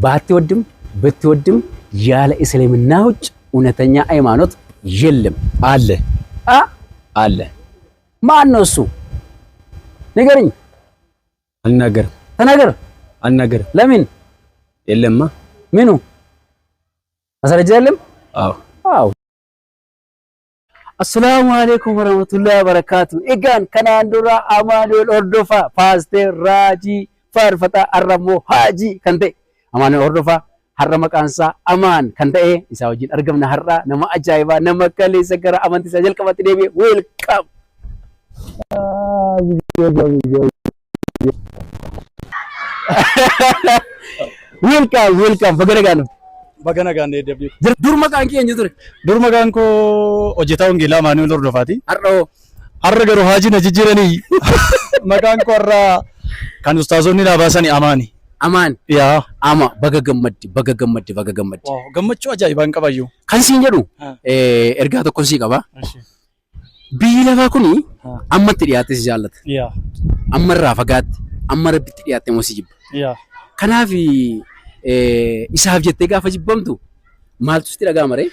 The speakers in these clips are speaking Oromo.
ባትወድም ብትወድም ያለ እስልምና ውጭ እውነተኛ ሃይማኖት የለም። አለ። አ አለ። ማን ነው እሱ? ንገረኝ። አልናገርም። ተናገር። አልናገርም። ለምን? የለማ። ምኑ ማስረጃ የለም? አዎ። አዎ። Assalaamu alaikum warahmatullahi wabarakatuh. Egaan kanaan dura Amaanu'el Hordofaa, Paaster Raajii Faarfataa, har'a immoo Haajii kan ta'e Amaanu'el Hordofaa, har'a maqaan isaa Amaan kan ta'e isaa wajjin argamna. Har'a nama ajaa'ibaa, nama kaleessa gara amantii isaa jalqabatti deebi'e. Welcome. Welcome, welcome. Baga nagaan dhufte. Baga nagaan deebi'e. Dur maqaan kee eenyu ture? Dur maqaan koo hojjetaa wangeelaa Amaanu'el Hordofaati. Har'a hoo? Har'a garuu Haajii na jijjiiranii, maqaan koo har'a kan ustaazonni naa baasani Amaani. Amaan. Yaa. Ama baga gammaddi, baga gammaddi, baga gammaddi. Gammachuu ajaa'ibaan qabayyuu. Kan siin jedhu ergaa tokko sii qaba. Biyyi lafaa kuni ammatti dhiyaatte si jaallata. Amma irraa fagaatte, amma Rabbitti dhiyaatte immoo si jibba. Kanaaf isaaf jettee gaafa jibbamtu maaltu sitti dhaga'ama ree?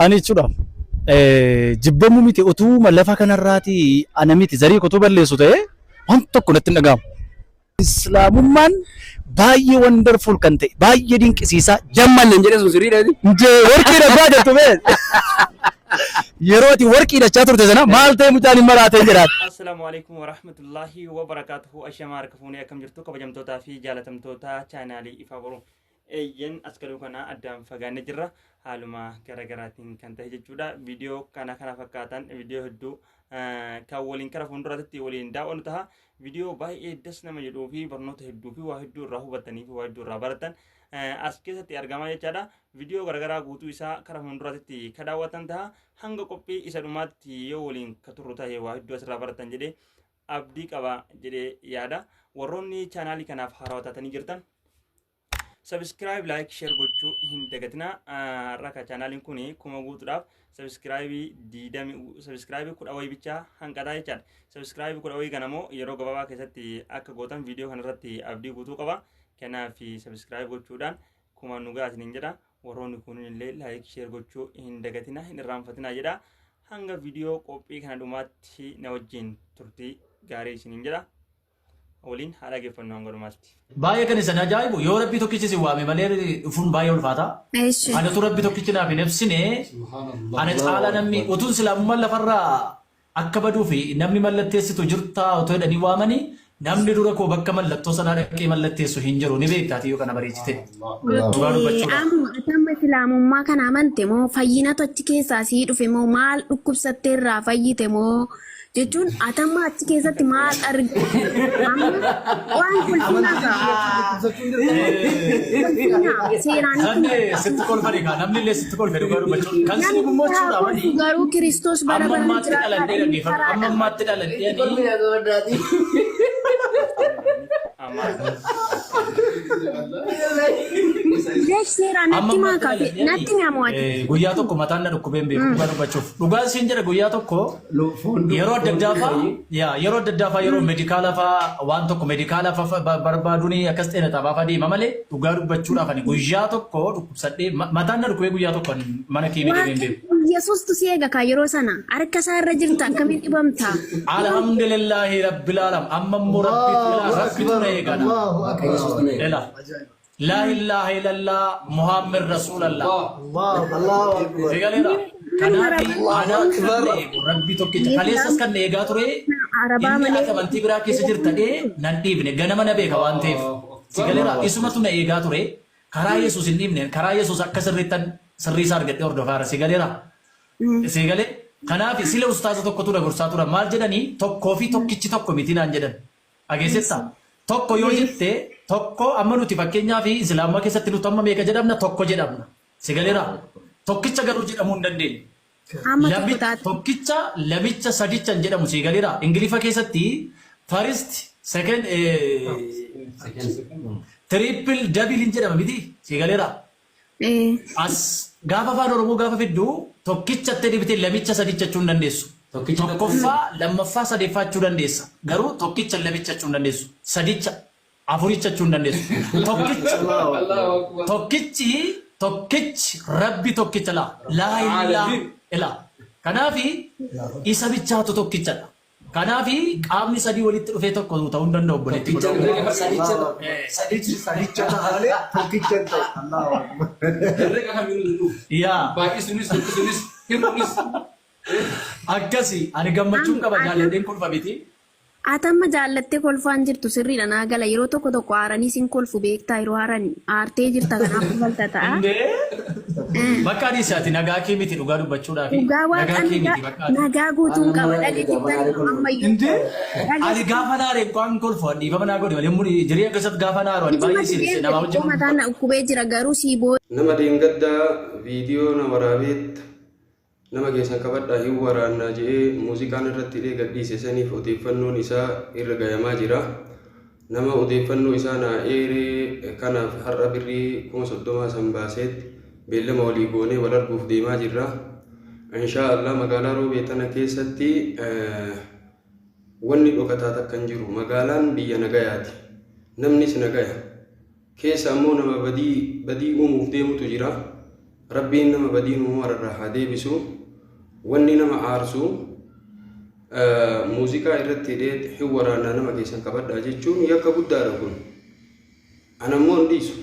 Ani jechuudha jibbamuu miti, utuu lafa kanarraati ana miti zarii utuu balleessu ta'e waan tokko natti hin dhaga'amu. Islaamummaan baay'ee wonderful kan ta'e, baay'ee dinqisiisaa. Jamman nan jedhe sun sirriidha. Njee warqii dhabaa jettu bee. Yeroo ati warqii dachaa turte sana maal ta'e, mucaan hin maraatee jedhaan. Assalaamu alaikum warahmatullahi wabarakaatuhu. Ashamaa harka fuunee, akkam jirtu kabajamtootaa fi jaalatamtoota chaanaalii Ifaa Boruu? Eeyyen, as galuu kana addaan fagaannee jirra, haaluma garaagaraatiin kan ta'e jechuudha. Viidiyoo kana kana fakkaatan, viidiyoo hedduu kan waliin kara fuulduraatti waliin daawwannu taha. Viidiyoo baay'ee das nama jedhuu fi barnoota hedduu fi waa hedduu irraa hubattanii fi waa hedduu irraa baratan as keessatti argamaa jechaadha. Viidiyoo garaagaraa guutuu isaa kara fuulduraatti ka daawwatan taha. Hanga qophii isa dhumaatti yoo waliin ka turru ta'e waa hedduu asirraa baratan jedhee abdii qaba jedhee yaada. Warroonni chaanaalii kanaaf haarawaa taatanii jirtan subscribe, like, share gochuu hin dagatinaa. Har'a ka chaanaaliin kun 1000 guutuudhaaf subscribe diidami, subscribe 10 wayii bichaa hanqataa jechaadha. Subscribe 10 wayii kana immoo yeroo gabaabaa keessatti akka gootan viidiyoo kanarratti abdii guutuu qaba. Kanaaf subscribe gochuudhaan 1000 nu ga'a isiniin jedha. Warroonni kunin illee like, share gochuu hin dagatinaa, hin irraanfatinaa jedha. Hanga viidiyoo qophii kana dhumaatti na wajjin turtii gaarii isiniin jedha. Waliin haa dhaggeeffannu hanga dhumaatti. Baay'ee kan isin ajaa'ibu, yoo Rabbi tokkichi isin waame malee dhufuun baay'ee ulfaata. Ani utuu Rabbi tokkichi naaf hin ibsine, ana caalaa namni utuun islaamummaan lafarraa akka baduu fi namni mallatteessitu jirtaa otoo jedhanii waamanii, namni dura koo bakka mallattoo sanaa dhaqee mallatteessu hin jiru. Ni beekta ati yoo kana bareechite. Dhugaa dubbachuudhaaf. Amma ati amma islaamummaa kana amante moo, fayyinatu achi keessaa sii dhufe moo, maal dhukkubsattee irraa fayyite moo jechuun, ati amma achi keessatti maal argite? Amma waan kolfinaa kaa, kolfinaa seeraan. Zanne sitti kolfani kaa, namni illee sitti kolfe dhugaa dubbachuun. Kan si dhibu immoo Namni jechuudha haa kolfu amani. garuu Kiristoos bara Amma baraan ammaatti dhaladhee jiraataadha, inni dhaggeeffadhu. Amma karaadha. ammaatti dhaladhee ani Amaan. Leesh seeraan Amma natti himaa ammaatti kaa, dhaladhee ani natti himi ati. Guyyaa tokko mataan na dhukkubee hin beeku dhugaa dubbachuuf. Dhugaan siin jedha, guyyaa tokko yeroo adda addaa faa, yaa, yeroo adda addaa faa, yeroo medical faa, waan tokko medical faa barbaaduun akkas xeena xabaa faa deema malee, dhugaa dubbachuudhaaf ani guyyaa tokko dhukkubsadhee mataan na dhukkubee guyyaa tokko ani mana kiimii deemee hin beeku. Yesuustu si eega kaa, yeroo sana harka isaa irra jirta, akkamiin dhibamta? Alhamdulillahi rabbil alam. Amma immoo Rabbitu na eegana. Ela. Laa ilaaha illallah Muhammad Rasulallah. Eegaleera. Kanaaf anaa kan na eegu Rabbi tokkicha. Kaleessas kan na eegaa ture Arabaa inni malee. ati amantii biraa keessa jirta dhee nan dhiibne, ganama na beeka waan ta'eef. Si galeera, isumatu na eegaa ture. Karaa Yesuus hin dhiibne, karaa Yesuus akka sirriittan sirrii isaa argadhee hordofaa jira. Si galeera. Si galee. Kanaaf sila ustaaza tokkotu na gorsaa tura. Maal jedhanii, tokkoo fi tokkichi tokko miti naan jedhan. Dhageessetta? Tokko yoo jette, tokko amma nuti fakkeenyaaf islaamummaa keessatti nuti amma meeqa jedhamna? Tokko jedhamna. Si galeera? Tokkicha garuu jedhamuu hin dandeenyu. Amma tokko taate. Tokkicha, lamicha, sadicha hin jedhamu, si galeera? Ingiliffa keessatti first, second, triple, double hin jedhama miti, si galeera? As gaafa afaan Oromoo gaafa fiddu, tokkicha itti deebitee lamicha, sadicha jechuu hin dandeessu. Tokkoffaa, lammaffaa, sadeeffaa jechuu dandeessa. Garuu tokkicha, lamicha jechuu hin dandeessu. Sadicha. Afuricha jechuu hin dandeessu. Tokkicha tokkichi tokkichi Rabbi tokkicha laa laa illaa ilaa. Kanaafi isa bichaatu tokkichadha. Kanaafi qaamni sadii walitti dhufee tokko ta'uu hin danda'u obboleetti koo. Sadichi sadicha ta'a malee tokkicha hin ta'u. Allahu Akbar. Herrega kamiinuu hin dhufu. Yaa Baay'isuunis, hir'isuunis, hir'uunis. Akkasi ani gammachuun qaba jaalladheen kolfa miti. Ati amma jaallattee kolfaan jirtu sirriidha naa gala yeroo tokko tokko aaranii sin kolfu beektaa yeroo aaran aartee jirta kanaaf kofalta ta'a. Indee bakka ani isaati nagaa kee miti dhugaa dubbachuudhaafi Dhugaa nagaa waaqa kee nagaa miti bakka ati. nagaa guutuun qaba dhageessiftan ammayyuu. Indee ani gaafa naare waan kolfu ani dhiifama naa godhi malee muri jireenya keessatti gaafa naaru ani Ijuma baay'ee si sirise deemte namaa xiqqoo wajjin mataan na dhukkubee jira garuu sii booda. Nama dheengadda viidiyoo na waraabeet Nama keessan qabadhaa hin waraannaa je'ee muuziqaa narratti hidhee gad dhiise saniif odeeffannoon isaa irra gayamaa jira. Nama odeeffannoo isaa naa eere kanaaf har'a birrii 30,000 san baaseet beellama walii goonee wal arguuf deemaa jirra. Inshaa Allah magaalaa Roobee tana keessatti wanni dhokataa takka hin jiru. Magaalaan biyya nagayaati. Namnis nagaya. Keessa ammoo nama badii badii uumuuf deemutu jira. Rabbiin nama badii nu mararraa haa deebisu. Wanni nama aarsu muuziqaa irratti hidhee hin waraannaa nama keessan qabadhaa jechuun yakka guddaadha kun. Ana ammoo hin dhiisu.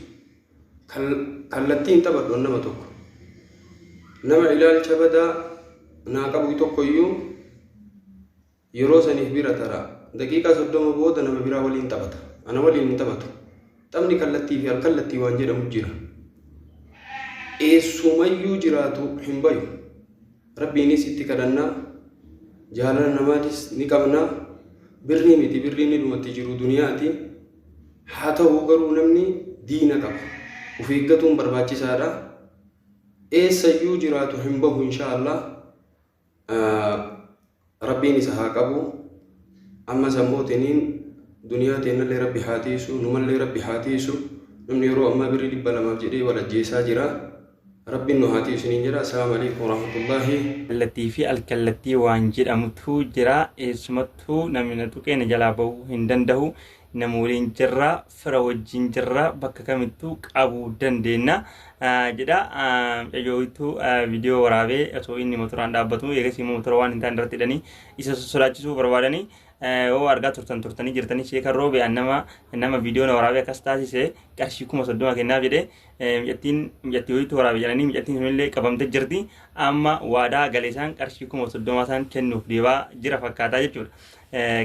Kallattii hin taphadhu an nama tokko. Nama ilaalcha badaa naa qabu tokko iyyuu Yeroo saniif bira tara. Daqiiqaa 30 booda nama biraa waliin taphata. Ana waliin hin taphatu. Taphni kallattii fi alkallattii waan jedhamu jira. Eessumayyuu jiraatu hin bayu. Rabbiinis itti kadhanna. Jaalala namaatis ni qabna. Birrii miti birriin ni dhumatti jiru duniyaati. Haa ta'u garuu namni diina qaba. Of eeggatuun barbaachisaadha. Eessayyuu jiraatu hin bahu inshaa Allah. Rabbiin isa haa qabu ammas ammoo teniin duniyaa teennallee rabbi haa tiisu numallee rabbi haa tiisu namni yeroo ammaa birrii 200f jedhee wal ajjeesaa jira rabbiin nu haa tiisu isiniin jedha assalaamu alaikum warahmatullaahi. Kallattii fi alkallattii waan jedhamutu jira. Eessumattuu namni na tuqee na jalaa bahuu hin dandahu. Nama waliin jirra, fira wajjin jirra, bakka kamittuu qabuu dandeenya jedha. Mucayyootu viidiyoo waraabee osoo inni motoraan dhaabbatu eegasii immoo motora waan hin taane irratti hidhanii isa sossodaachisuu barbaadanii yoo argaa turtan turtanii jirtanii sheeka roobe nama nama viidiyoo na waraabee akkas taasise qarshii 30,000 kennaaf jedhee mucattiin mucattii wayiitu waraabe jedhanii mucattiin sunillee qabamte jirti amma waadaa gale isaan qarshii 30,000 isaan kennuuf deebaa jira fakkaataa jechuudha.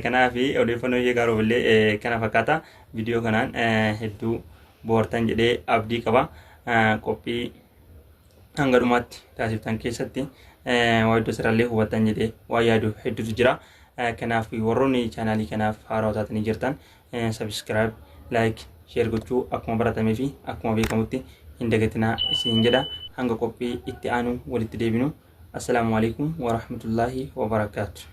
Kanaaf odeeffannoo ishee gaaroof illee kana fakkaata. Viidiyoo kanaan hedduu bohaartan jedhee abdii qaba. Qophii hanga dhumaatti taasiftan keessatti waa iddoo sirrallee hubattan jedhee waa yaadu hedduutu jira. Kanaaf warroonni chaanaalii kanaaf haarawaa taatanii jirtan subscribe, like, share gochuu akkuma baratamee fi akkuma beekamutti hin dagatinaa isiniin jedha. Hanga qophii itti aanu walitti deebinu. Assalaamu alaikum warahmatullaahi wabarakaatu.